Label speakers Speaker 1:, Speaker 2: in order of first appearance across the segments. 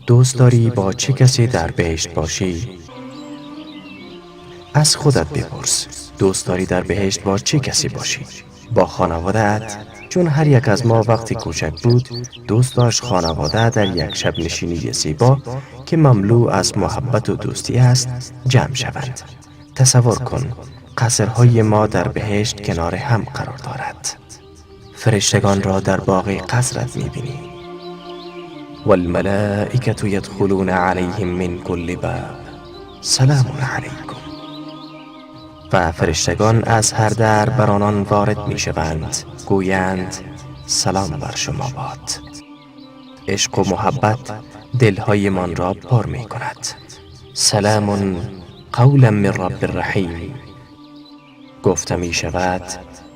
Speaker 1: دوست داری با چه کسی در بهشت باشی؟ از خودت بپرس، دوست داری در بهشت با چه کسی باشی؟ با خانواده‌ات؟ چون هر یک از ما وقتی کوچک بود دوست داشت خانواده در یک شب نشینی زیبا که مملو از محبت و دوستی است جمع شوند. تصور کن قصرهای ما در بهشت کنار هم قرار دارد. فرشتگان را در باغ قصرت می‌بینی. والملائکة یدخلون علیهم من کل باب سلام علیکم. و فرشتگان از هر در بر آنان وارد می‌شوند، گویند سلام بر شما باد. عشق و محبت دلهایمان را پر می‌کند. سلام قولا من رب الرحیم. گفته می‌شود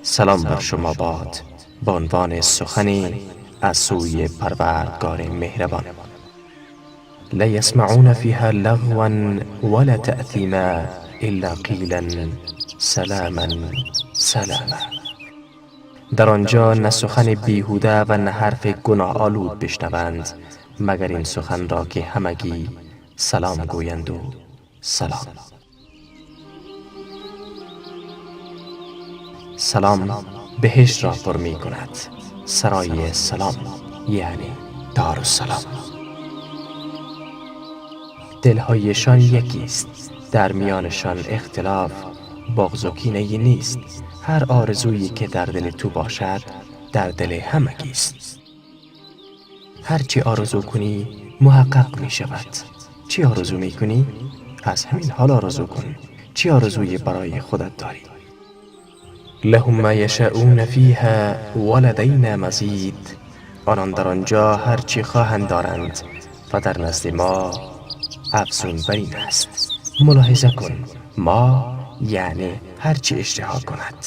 Speaker 1: سلام بر شما باد به عنوان سخنی از سوی پروردگار مهربان. لا یسمعون فیها لغوا ولا تأثیما الا قیلا سلاما سلاما. در آنجا نه سخن بیهوده و نه حرف گناه آلود بشنوند، مگر این سخن را که همگی سلام گویند و سلام. سلام بهشت را پر می کند. سرای سلام یعنی دارالسلام. دلهایشان یکیست، در میانشان اختلاف، بغض و کینه نیست. هر آرزویی که در دل تو باشد در دل همگی است. هر چی آرزو کنی محقق می شود. چی آرزو می کنی؟ از همین حال آرزو کن. چی آرزویی برای خودت داری؟ لهم ما یشاءون فیها ولدینا مزید. آنان در آنجا هر چی خواهند دارند و در نزد ما افزون بر این است. ملاحظه کن، ما یعنی هر چی اشتها کند.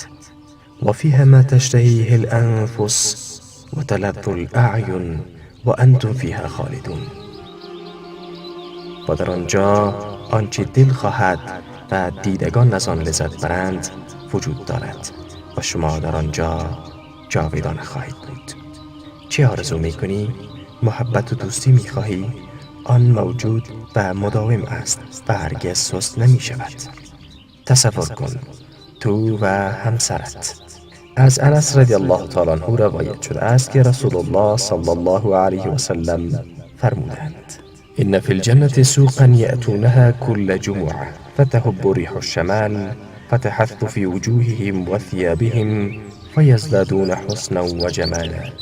Speaker 1: و فیها ما تشتهیه الانفس و تلذ الاعین و انتم فیها خالدون. و در آنجا آنچه دل خواهد و دیدگان از آن لذت برند وجود دارد و شما در آنجا جاودانه خواهید بود. چه آرزو میکنی؟ محبت و دوستی میخواهی؟ آن موجود و مداوم است و هرگز سست نمی شود. تصور کن تو و همسرت. از انس رضی الله تعالی عنه روایت شده است که رسول الله صلی الله علیه و سلم فرمودند: ان فی الجنة سوقا یأتونها كل جمعة فتهب ريح الشمال فتحث في وجوههم وثيابهم فيزدادون حسنا وجمالا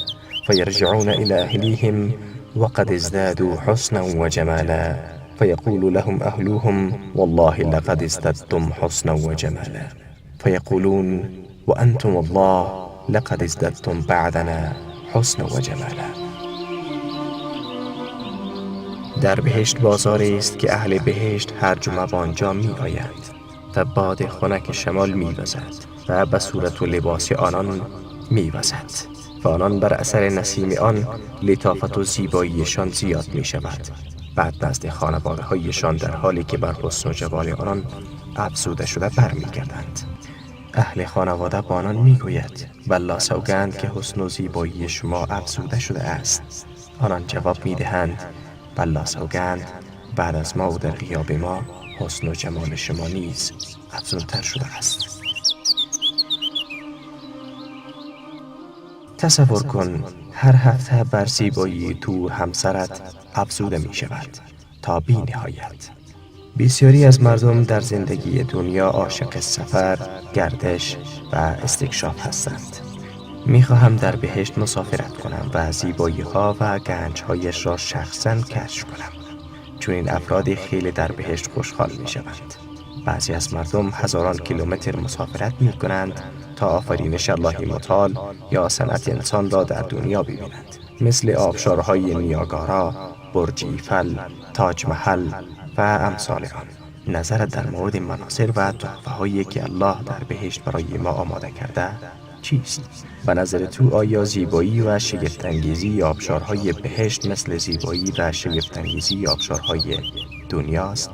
Speaker 1: فيرجعون إلى أهليهم وقد ازدادوا حسنا وجمالا فيقول لهم أهلوهم والله لقد ازددتم حسنا وجمالا فيقولون وأنتم الله لقد ازددتم بعدنا حسنا وجمالا. در بهشت بازاری است که اهل بهشت هر جمعه به آنجا می آیند و باد خنک شمال می وزد و به صورت و لباس آنان می وزد و آنان بر اثر نسیم آن لطافت و زیباییشان زیاد می شود. بعد نزد خانواده هایشان در حالی که بر حسن و جمال آنان افزوده شده بر می گردند. اهل خانواده با آنان می گوید والله سوگند که حسن و زیبایی شما افزوده شده است. آنان جواب می دهند والله سوگند بعد از ما و در غیاب ما حسن و جمال شما نیز افزونتر شده است. تصور کن هر هفته بر زیبایی تو همسرت افزوده می شود تا بی نهایت. بسیاری از مردم در زندگی دنیا عاشق سفر، گردش و استکشاف هستند. می خواهم در بهشت مسافرت کنم و زیبایی ها و گنج هایش را شخصاً کشف کنم. چون این افراد خیلی در بهشت خوشحال می شوند. بعضی از مردم هزاران کیلومتر مسافرت می کنند تا آفرینش الله متعال یا صنعت انسان را در دنیا ببینند، مثل آبشارهای نیاگارا، برج ایفل، تاج محل و امثال آن. نظرت در مورد مناظر و تحفه‌هایی که الله در بهشت برای ما آماده کرده چیست؟ به نظر تو آیا زیبایی و شگفت‌انگیزی آبشارهای بهشت مثل زیبایی و شگفت‌انگیزی آبشارهای دنیاست؟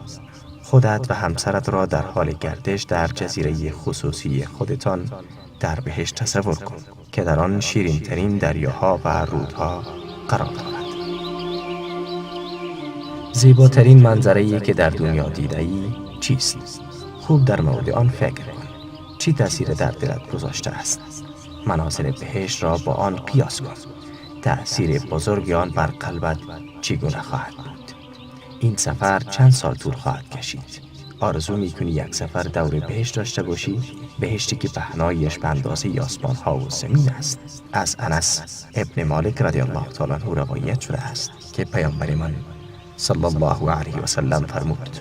Speaker 1: خودت و همسرت را در حال گردش در جزیره خصوصی خودتان در بهشت تصور کن که در آن شیرین‌ترین دریاها و رودها قرار دارد. زیباترین منظره‌ای که در دنیا دیده‌ای چیست؟ خوب در مورد آن فکر کن. چی تأثیر در دلت گذاشته است؟ مناظر بهشت را با آن قیاس کن. تأثیر بزرگ آن بر قلبت چگونه خواهد بود؟ این سفر چند سال طول خواهد کشید؟ آرزو میکنی یک سفر دور بهشت داشته باشی؟ بهشتی که پهنایش به اندازه آسمان ها و زمین است. از انس ابن مالک رضی الله تعالی عنه روایت شده است که پیامبر من صلی الله علیه و سلم فرمود: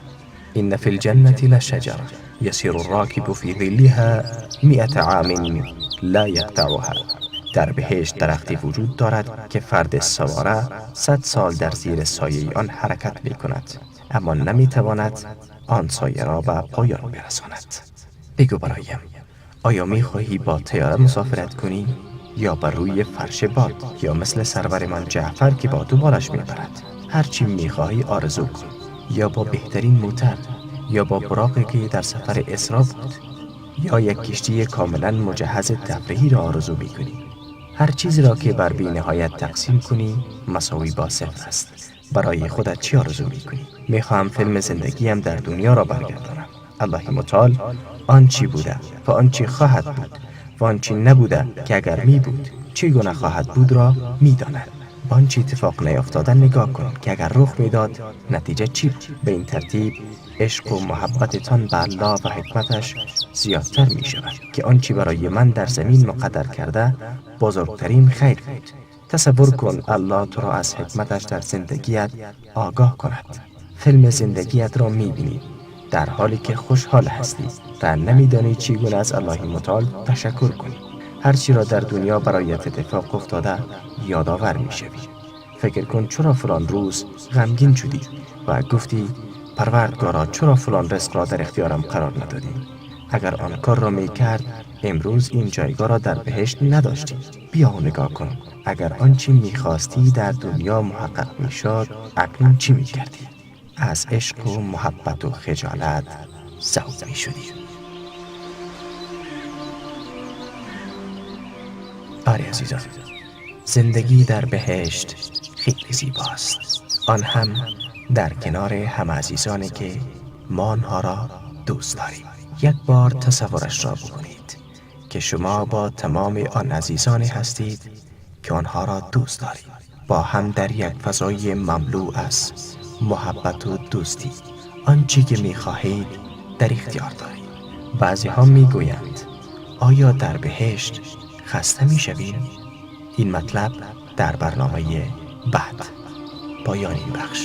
Speaker 1: إن في الجنة لشجرة يسير الراكب في ظلها 100 عام لا يقطعها. در بهشت درختی وجود دارد که فرد سواره 100 سال در زیر سایه آن حرکت می کند، اما نمی تواند آن سایه را به پایان برساند. بگو برایم، آیا می خواهی با طیاره مسافرت کنی یا بر روی فرش باد، یا مثل سرور من جعفر که با دو بالش می برد؟ هرچی می خواهی آرزو کن، یا با بهترین موتر، یا با براقی که در سفر اسرا بود، یا یک کشتی کاملا مجهز تفریحی را آرزو می کنی. هر چیزی را که بر بی نهایت تقسیم کنی مساوی با 0 است. برای خودت چی آرزو می کنی؟ می خواهم فیلم زندگیم در دنیا را برگردانم. الله متعال آن چی بوده و آن چی خواهد بود و آن چی نبوده که اگر می بود چگونه خواهد بود را می داند. با آنچه اتفاق نیافتاده نگاه کن که اگر رخ میداد نتیجه چی بود. به این ترتیب عشق و محبتتان به الله و حکمتش زیادتر می شود که آنچه برای من در زمین مقدر کرده بزرگترین خیر بود. تصور کن الله تو را از حکمتش در زندگیت آگاه کند. فیلم زندگیت را می بینی در حالی که خوشحال هستی و نمیدانی چگونه از الله متعال تشکر کنی. هرچی را در دنیا برایت اتفاق افتاده یادآور میشوی. فکر کن چرا فلان روز غمگین شدی و گفتی پروردگارا چرا فلان رزق را در اختیارم قرار ندادی؟ اگر آن کار را میکرد امروز این جایگاه را در بهشت نداشتی. بیا و نگاه کن، اگر آنچه میخواستی در دنیا محقق میشد اکنون چی میکردی؟ از عشق و محبت و خجالت ذوب میشدی. آره عزیزان، زندگی در بهشت خیلی زیباست، آن هم در کنار هم عزیزانی که ما آنها را دوست داریم. یک بار تصورش را بکنید که شما با تمام آن عزیزانی هستید که آنها را دوست دارید، با هم در یک فضای مملو از محبت و دوستی. آنچه که می‌خواهید در اختیار دارید. بعضی ها می‌گویند آیا در بهشت خسته می‌شویم؟ این مطلب در برنامه بعد. پایان این بخش.